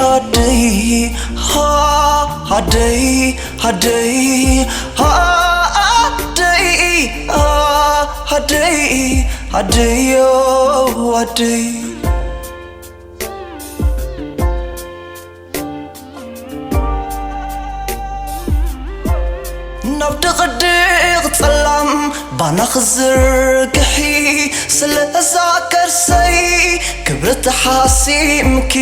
ኣደይ ሃ ኣደይ ኣደይ ሃ ኣደይ ሃ ኣደይ ኣደዮ ኣደይ ናብ ድቕድቕ ጸላም ባና ክዝርግሒ ስለዛ ከርሰይ ክብሪ ተሓሲምኪ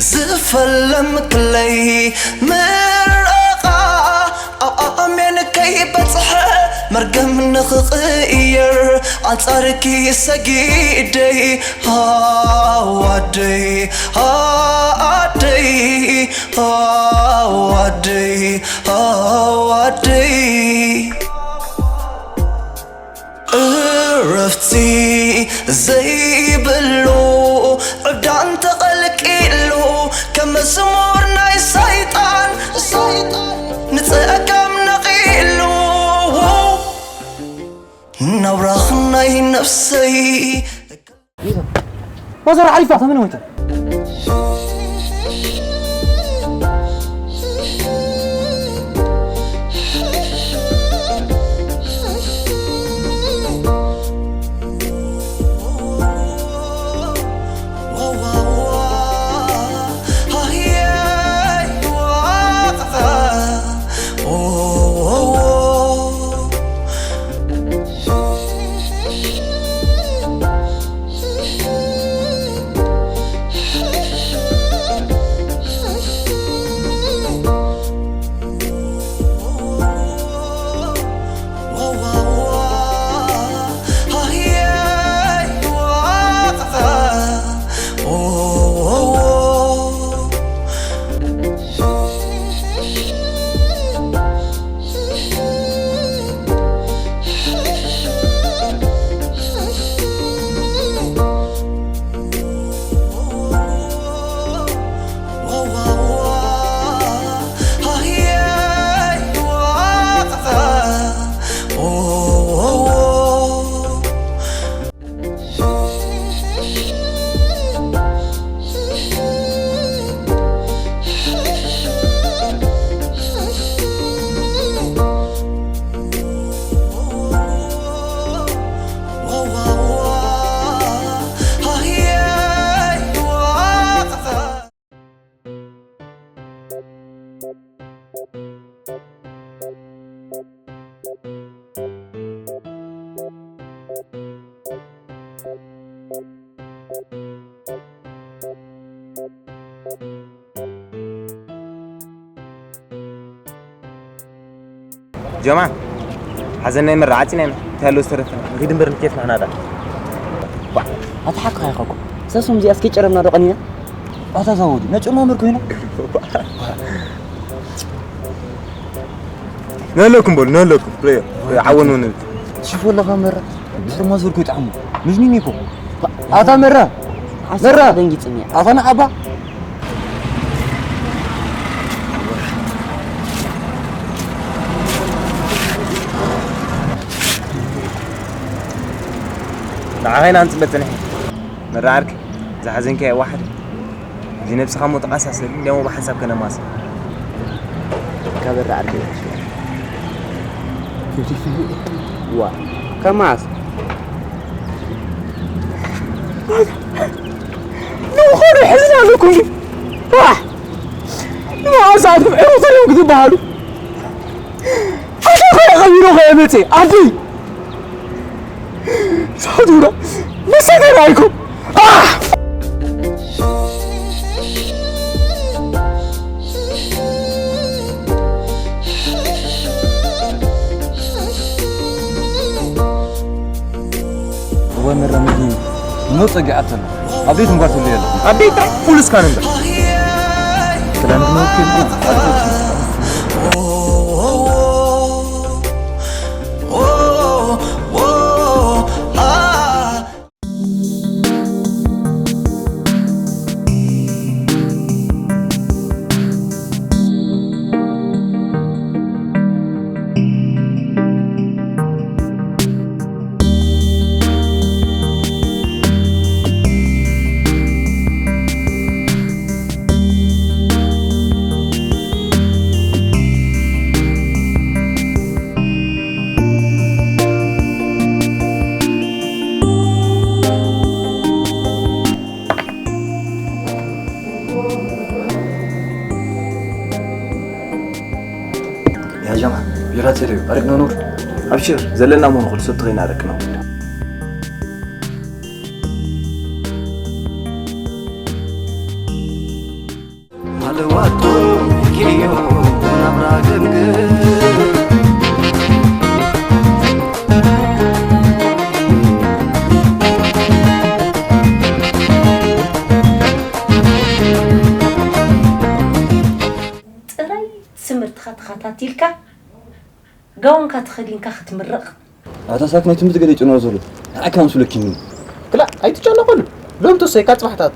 ዝፈለምክለይ ምረቓ ኣብ ኣሜን ከይበጽሐ መርገም ንኽቕየር ኣንጻርኪ ሰጊደይ ሃዋደይ ሃኣደይ ሃዋደይ ሃዋደይ እረፍቲ ዘይብሉ ዕብዳን ተቐልቂሉ ከም መዝሙር ናይ ሰይጣን ንጸጋም ነቒሉ ናብራኽ ናይ ነፍሰይ ማዘር ሓሊፋ ተመን ወይተ ጀማ ሓዘን ናይ መርዓ ዓፂናይና እንታይ ኣሎ ዝተረፈና ንኺድ እምበር ንኬፍ ናህናዳ ኣታ ሓቅኻ ኢኻ እኮ ሰሱም እዚኣ እስኪ ጨረምና ዶ ቀኒና ኣታ ዛወዱ ነጭ ማምር ኮይና ነለኩም በሉ ነለኩም ዓወን ሆነ ሽፎ ኣለኻ መራ ድሕሪ ማዞር ኮይጣዕሙ ምጅኒኒ እኮ ኣታ መራ መራ ደንጊፅኒ ኣታ ንዓባ ንዓኸይና ንፅበ ፅንሒ መራ ዓርኪ ዝሓዘንካዮ ዋሕድ ሕጂ ነብስኻ ሞ ተቓሳሰል እንዲያሞ ብሓንሳብ ከነማስ ከበራ ዓርኪ ዋ ከማስ ንኾነ ሕዝን ኣለኩም ዋ ንመዓሳትኩም ዕሩኽት እዮም ክትበሃሉ ኣቶ ኸየ ቐቢሎ ኸየ መፀ ኣደይ ሳቱራ መሰገን ኣይኩም እወ መራ ምድኒ ንመውፀጊ ኣተና ኣብ ቤት እምጓር ትብሉ የለ ኣብ ቤት ፉል እስካን እምበር ክዳን ክንወክል ኣረግና ኖር ኣብሽር ዘለና መሆን ኩሉ ሰብ ተኸይና ኣረግና ኣለዋቶ ኪዮ ናብራ ገምግም ጥራይ ትምህርትኻ ተኸታቲልካ ጋውንካ ተኸዲንካ ክትምረቕ። ኣታ ሳክ ናይ ትምህርቲ ገለ ይጭነሮ ዘሎ ንዓካ ምስለኪኒ ክላ ኣይትጨነቐሉ ሎም ተሰይካ ጽባሕ ትኣቱ።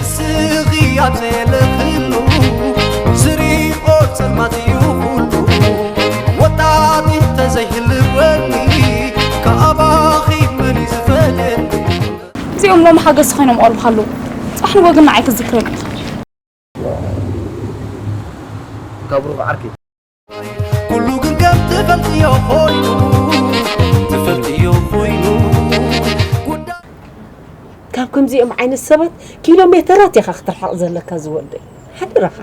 እስኺ ኣብ ዘየለኽሉ ዝሪኦ ጸልማት እዩ ኩሉ ወጣት ተዘይህልወኒ ካባኺ መን እዩ ዝፈልየኒ። እዚኦም ሎሚ ሓገዝቲ ኮይኖም ቀርቡኻ ኣለዉ። ጽባሕ ንግሆ ግን ንዓይ ክትዝክረኒ ኢኻ። እካ ብሩኽ ዓርከይ። ኩሉ ግን ከም ትፈልጥዮ ኮይኑ ትፈልጥዮ ኮይኑ ጉዳይ ካብ ከምዚኦም ዓይነት ሰባት ኪሎ ሜተራት ኢኻ ክትርሕቕ ዘለካ ዝወደይ ሓደራኻ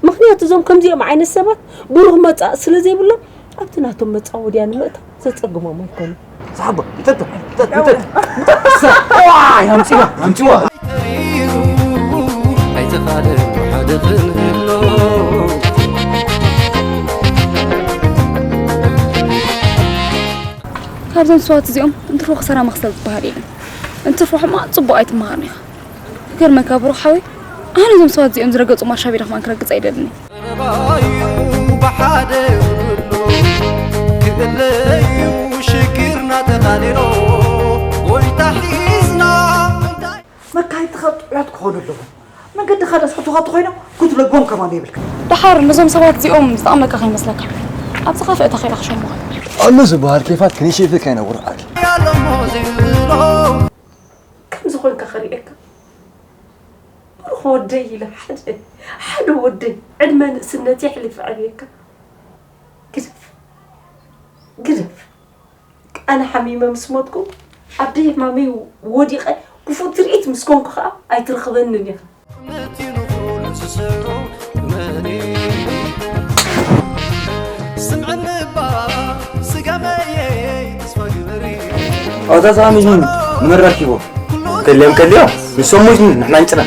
ምኽንያቱ እዞም ከምዚኦም ዓይነት ሰባት ብሩህ መጻእ ስለ ዘይብሎም ኣብቲ ናቶም መጻወድያ ንምእታው ዘጸግሞም ኣይኮኑን። ሳሓቦ ይጠጥ ይጠጥ ይጠጥ ይጠጥ ዋይ ኣምጺዋ ኣምጺዋ ካብዞም ሰባት እዚኦም እንትርፎ ክሳራ መኽሰብ ዝበሃል የለን። እንትርፎ ሕማቕ ጽቡቕ ኣይትመሃርን ኢኻ። ክገርመካ ብሩኽ ሓወይ፣ ኣነ እዞም ሰባት እዚኦም ዝረገጹ ማርሻ ቤላ ከማን ክረግጽ ኣይደልን እየ። ቀረባዩ ብሓደ ክእለዩ ሽግርና ተቓሊሎ ጎይታ ሒዝና እንታይ መካይድትኻ ጥዑያት ክኾኑ ኣለዎም። መንገድኻ ዘስሕቱኻ እንተኾይኖም ክትለግቦም ከማን የብልካ። ደሓር ነዞም ሰባት እዚኦም ዝጠቕመካ ከይመስለካ ኣብ ዝኸፍአ ተኺእላ ክሸሙኻ። ኣሎ ዝበሃል ኬፋት ክንሸይፈካ ይነብር ዓል። ያለሞ ዝብሎ ከምዚ ኾንካ ክርእየካ ብሩኽ ወደይ ኢለ ሓደ ሓደ ወደይ ዕድመ ንእስነት የሕሊፈ ዕብየካ ግደፍ ግደፍ ኣነ ሓሚመ ምስ ሞትኩ ኣብ ደይ ሕማመይ ወዲቐ ክፉእ ትርኢት ምስ ኮንኩ ኸኣ ኣይትረኽበንን ኢኻ። ስምዕኒ እባ ስጋመየ ተስፋ ግበሪ ኣታ ሰላም ይሁን ንመን ረኪቦ ከልዮም ከልዮም ንሶም ሞይት ንሕና ይንጭና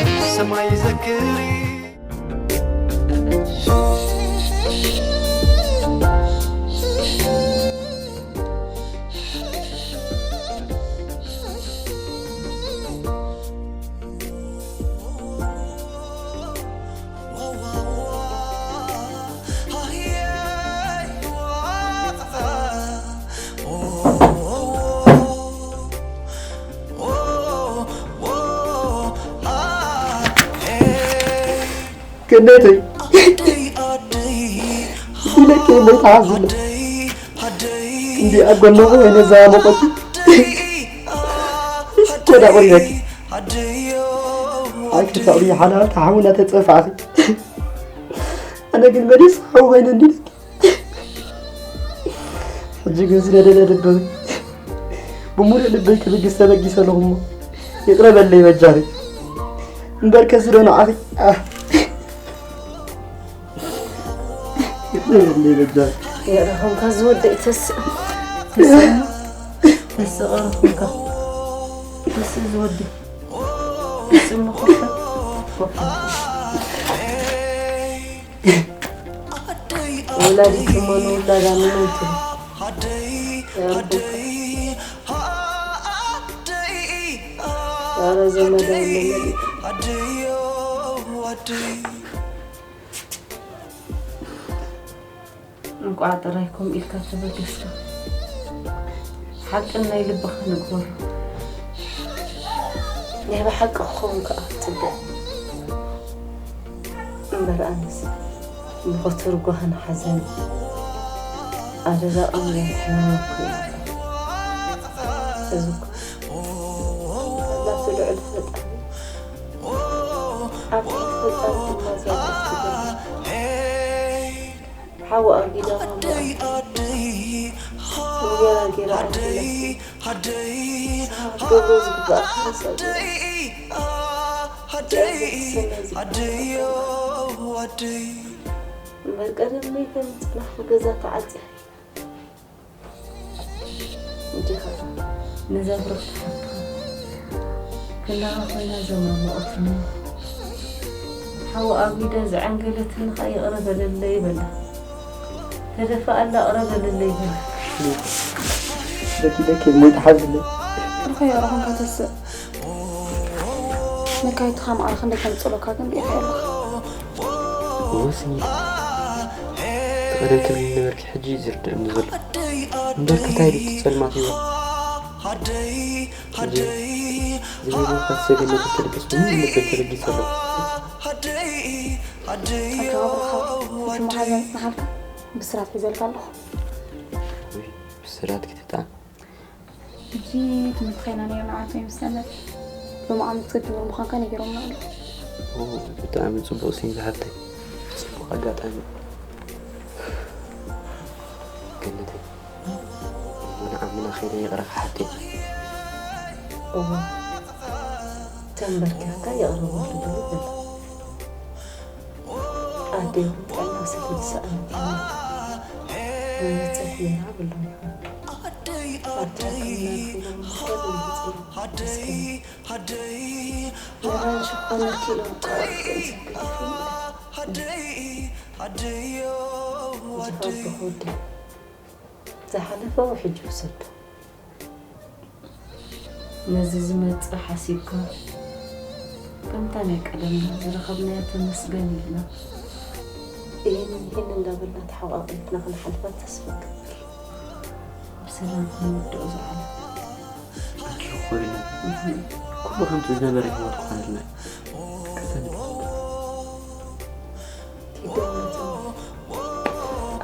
ገነተይ ኢለኪ ሞይታ ዝለ እንዲ ኣጎነኹ ወይነ ዘያመቆቲ ኮዳ ቆሪረኪ ኣኪ ተቕሪ ሓላል ተሓውና ተጸፋኺ ኣነ ግን መሊስ ሓው ኮይነ እንዲለኪ ሕጂ ግን ዝነደደ ልበይ ብሙሉእ ልበይ ክልግስ ተበጊሰ ኣለኹ እሞ ይቕረ በለይ በጃኺ እምበር ከዚ ዶ ንዓኺ ይቕረ በለይ በጃኺ የረኸምካ ዝወደይ ተስእ ተስእ ረኸምካ ተስእ ዝወደይ ተስእ መኾፈት ኮፈት ወላዲት እሞ ንውላዳ ምነው ትብል ያረቡካ ያረ ዘመዳ የለመድ እንቋዕ ጥራይ ከምኡ ኢልካ ተበገስካ ሓቅን ናይ ልብኻ ንግበሮ ናይ ብሓቂ ክኸውን ከኣ ጽቡቕ እምበር ኣነስ ብኽትርጓህን ሓዘን ኣደዳ ኣምሪን ሕማም እኮ እዩ። እዚ እኮ ኣምላኽ ልዑል ፈጣሪ ኣብ ትሕቲ ፈጣሪ ድማ ዘርግሕ ትገብር ሓዊ ኣጊዳ ማማ እንጀራ ጌራ ኣኪላ ክትገብሮ ዝግባኣ ክሓሳ ጌራ እምበር ቀደም መይተ ምጽናሕኩ ገዛ ተዓጽያ እንዲኻ ነዛ ብርኽቲ ሓፍትኻ ክላኻ ኮይና ዘማመቐትኒ ሓው ኣጒዳ ዝዓንገለትኒ ኸኣ ይቕረ በለለይ በላ። ተደፍኣ ኣላ፣ ይቕረ በለለይ በላ። ደኪ ደኪ ሞይታ ሓዝለይ። ብሩኸይ፣ ኣረ ኾንካ ተስእ። መካይትኻ መዓረ ክንደይ ከምጽእለካ ግን ርኢኻ ኣለኻ። እወ ስኒት፣ እቲ ቀደም ትብሊ ነበርኪ፣ ሕጂ እዩ ዝርድእኒ ዘሎ። እምበር ከታይ ድዩ እቲ ጸልማት ህይወት? ሕጂ ዝብልዎ ካብ ሰገነት ክልብስ ብምንም ልበይ ተበጊሰ ኣለኹ። ኣጆኻ ብሩኻ፣ ሕጂ መሓዛ ምጽንሓልካ ብስራት ሒዘልካ ኣለኹ። ውይ፣ ብስራት ክትጣን። ሕጂ ትምህርቲ ኸይና ነይሩ ንዓመት ወይ ምስ ሰንበት ሎሚ ዓመት ክትጅምር ምዃንካ ነጊሮምና ኣለዉ። ኦ፣ ብጣዕሚ ጽቡቕ ስኒት ሓፍተይ። ጽቡቕ ኣጋጣሚ። ገነተይ፣ እሞ ንዓምና ከይደ ይቕረ ክሓተይ። እሞ ተንበርኪኽካ ይቕረ በሉ ዶ ይብል? ኣደይ እውን ጥዕና ስለ ዝሰኣነት እያ። መመጸት ነይራ ብሎም ይኾን። ኣብቲ ሕክምና ረኺቦም ምዃን ይመጽእ። መራን ሽኮር ነኪሎም ክቐርብ ዝብል ይፍልጥ። ዝኸብርኽ ወደይ፣ ዝሓለፈ ውሕጅ ውሰዶ። ነዚ ዝመጽእ ሓሲብካ፣ ከምታ ናይ ቀደምና ዝረኸብናያ ተመስገን ኢልና፣ እሂን ምሂን እንዳበልና ተሓቋቒፍና ክንሓልፋ ተስፋ እገብር። ብሰላም ክንውድኦ ዝዓለም። ኣኪ ኮይኑ ኩሉ ከምቲ ዝነበረ ህይወት ክኾነልና። ኪዳነትን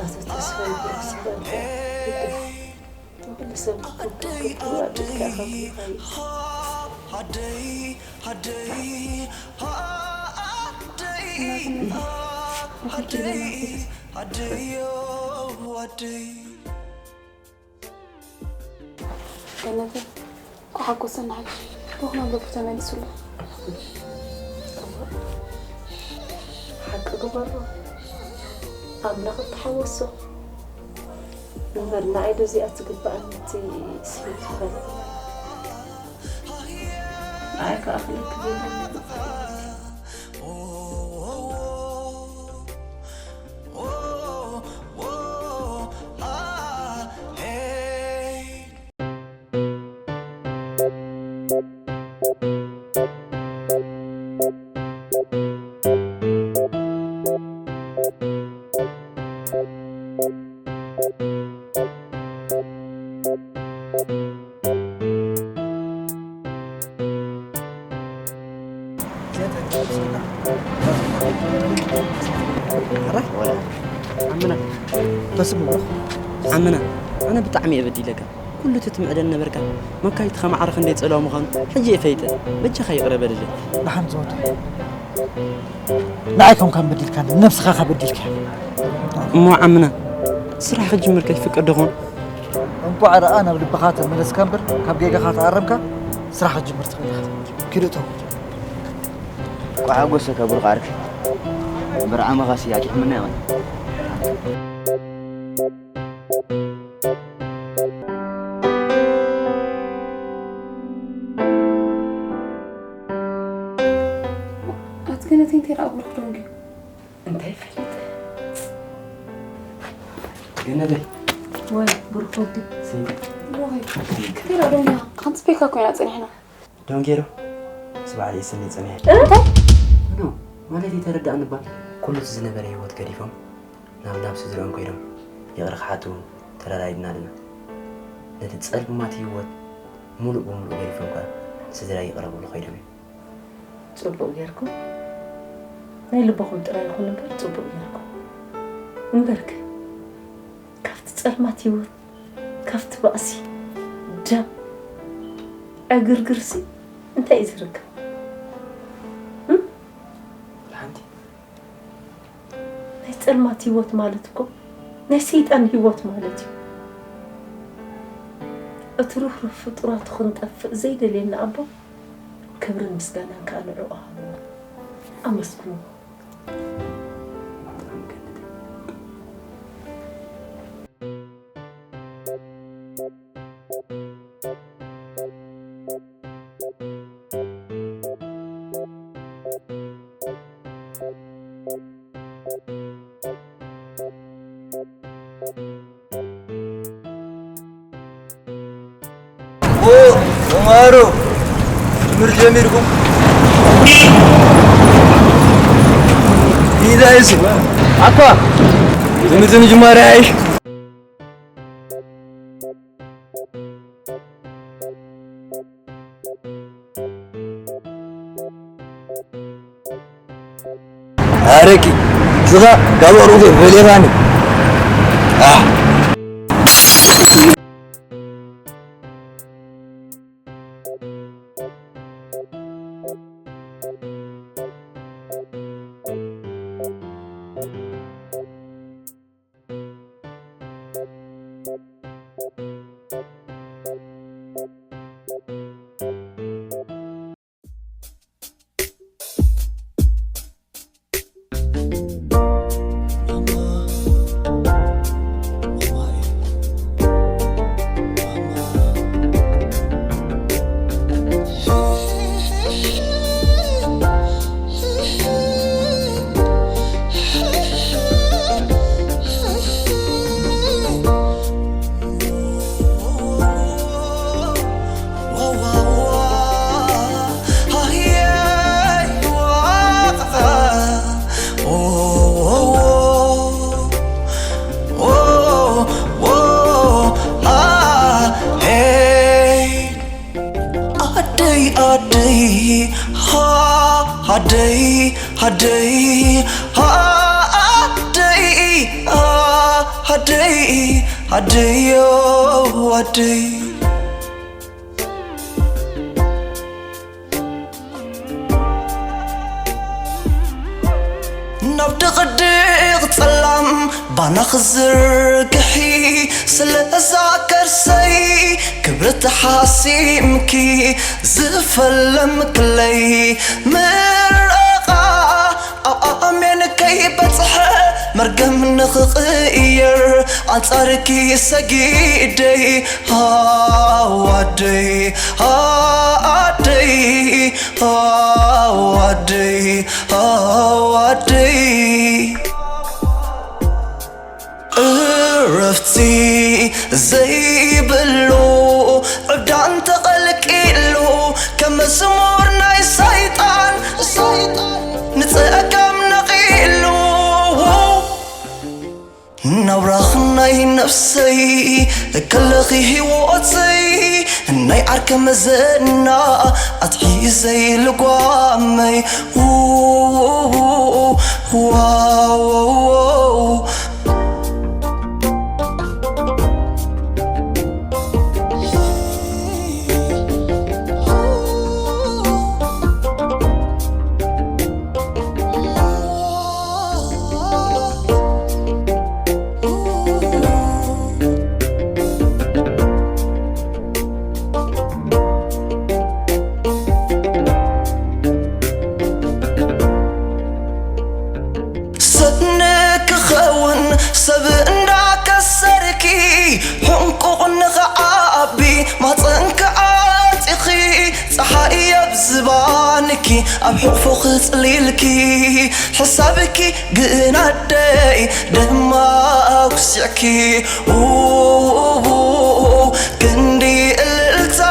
ኣቶ ተስፋይ ብሩክ ሰብኣይካ ይደፍ። ንኹሉ ሰብ ክትውክል ኣድልካ ኢኻ ብሩኻይ። ገነተይ፣ እንኳዕ ሓጎሰና ሓቂ። ብሩኽ ናብ ልቡ ተመሊሱ ኣሎ። ሓቂ ግበሮ፣ ኣምላኽ ተሓወሶ። እምበር ንዓይ ዶ እዚኣ ትግብኣኒ እቲ ስኒት ዝበለ? ንዓይ ከኣ ክልክል የለን። ዓምና ተስሙ ዓምና ኣነ ብጣዕሚ እየ በዲለካ። ኩሉ እቲ ትምዕደኒ ነበርካ። መካይትኻ ማዕረ ክንደይ ጸልዋ ምዃኑ ሕጂ እየ ፈሊጠ። በጃኻ ይቕረ በለለይ። ደሓን ዝወቱ ንዓይ ከም ከም በዲልካ ንነብስኻ ካብ በዲልካ። እሞ ዓምና ስራሕ ክጅምር ከይፍቀድ ዶ ኾን? እንኳዕ ደኣ ናብ ልብኻ ተመለስካ እምበር ካብ ጌጋኻ ተኣረምካ ስራሕ ክትጅምር ትኽእል ኢኻ። ኪድ እቶ። ቋሓ ጎሰ ከብሩ ቃርክ በርዓመኻ ሲያቂ ምና ይሆን ኣትገነተይ እንታይ ደኣ ብሩኽ ደንጊዩ? እንታይ ፈሊጠ? ገነተይ ወይ ብሩኽ ወዲ ሰይደ እንታይ ደኣ ደንጊያ? ክንጽበየካ እኮ ኢና ጸኒሕና። ደንጌሮ ስባዕ የስኒ ጸኒሐ እንታይ? ኖ ማለት ይተረዳእኒ እባ። ኩሉ እቲ ዝነበረ ህይወት ገዲፎም ናብ ናብ ስድርኦም ኮይዶም ይቕረ ክሓቱ ተረዳዲእና ኣለና። ነቲ ጸልማት ህይወት ሙሉእ ብሙሉእ ገዲፎም ከኣ ንስድራ ይቕረ ክብሉ ኮይዶም እዮም። ጽቡቕ ጌርኩም። ናይ ልብኹም ጥራይ ይኹን እምበር ጽቡቕ ጌርኩም። እምበርከ ካብቲ ጸልማት ህይወት ካብቲ ባእሲ ደም ዕግርግርሲ እንታይ እዩ ዝርከብ? እም? ሓንቲ ናይ ጸልማት ህይወት ማለት እኮ ናይ ሰይጣን ህይወት ማለት እዩ። እቲ ርህሩህ ፍጡራቱ ክንጠፍእ ዘይደልየና ኣቦ ክብርን ምስጋናን ከኣ ንዕኡ ሃብዎ። ኣመስግንዎ። ማርያም ገነተይ። ሮ ትምህርት ጀሚርኩም? ይዛ እሱ አኳ ትምህርት ምጅማር ኣይሽ ኣረቂ ዝኻ ካብ ኣሩገ በሌኻኒ። ኣደይ ኣደይ ሃ ኣደይ ኣደይ ሃ ኣደይ ሃ ኣደይ ኣደይ ኣደይ ናብ ድቕድቕ ጸላም ባና ክዝርግሒ ስለዛ ከርሰይ ክብሪ ተሓሲምኪ ዝፈለምክለይ ምረቓ ኣብ ኣሜን ከይበጽሐ መርገም ንኽቕየር ኣንጻርኪ ሰጊደይ ሃዋደይ ሃኣደይ ሃዋደይ ሃዋደይ እረፍቲ ዘይብሉ ዕብዳን ተቐልቂሉ ከም መዝሙር ናይ ሰይጣን ንጸጋም ነቒሉ ናብራኽ ናይ ነፍሰይ ከለኺ ህይወተይ ናይ ዓርከ መዘና ኣትሒዘይ ልጓመይ ዋው ሰእኒ ክኸውን ሰብ እንዳከሰርኪ ሕንቁቕ ንኽዓቢ ማፀንኪ ዓፂኺ ፀሓይ ኣብ ዝባንኪ ኣብ ሕቑፎ ክፅሊልኪ ሕሳብኪ ግን ኣደይ ደማ ኣጉሲዕኪ ክንዲ እልልታ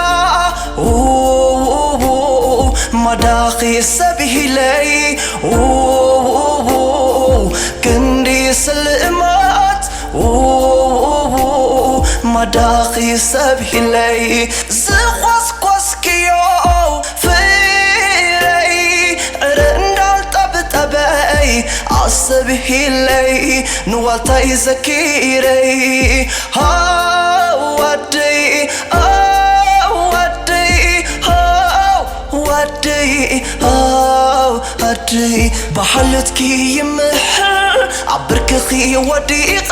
ማዳኺ ሰብ ሂለይ ክንዲ ስልእማት ማዳኺ ሰብ ሂለይ ዝኾስኮስክዮ ፍረይ ዕረ እንዳልጠብጠበይ ኣሰብ ሂለይ ንዋልታይ ዘኪረይ ሃው ኣደይ ሃው ኣደይ ሃው ኣደይ ሃው ኣደይ ብሓልዮትኪ ይምሕር ኣብ ብርክኺ ወዲቐ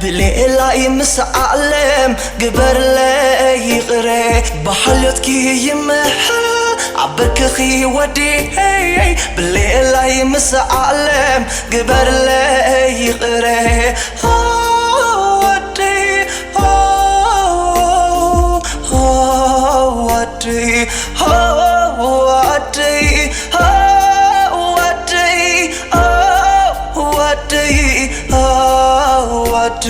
ብሌላይ ምስ ዓለም ግበርለይ ይቕረ ብሓልዮትኪ ይምሕር ኣብ ብርክኺ ወዲቐ ብሌላይ ምስ ዓለም ግበርለይ ይቕረ ወዲ ወዲ ወዲ ወዲ ወዲ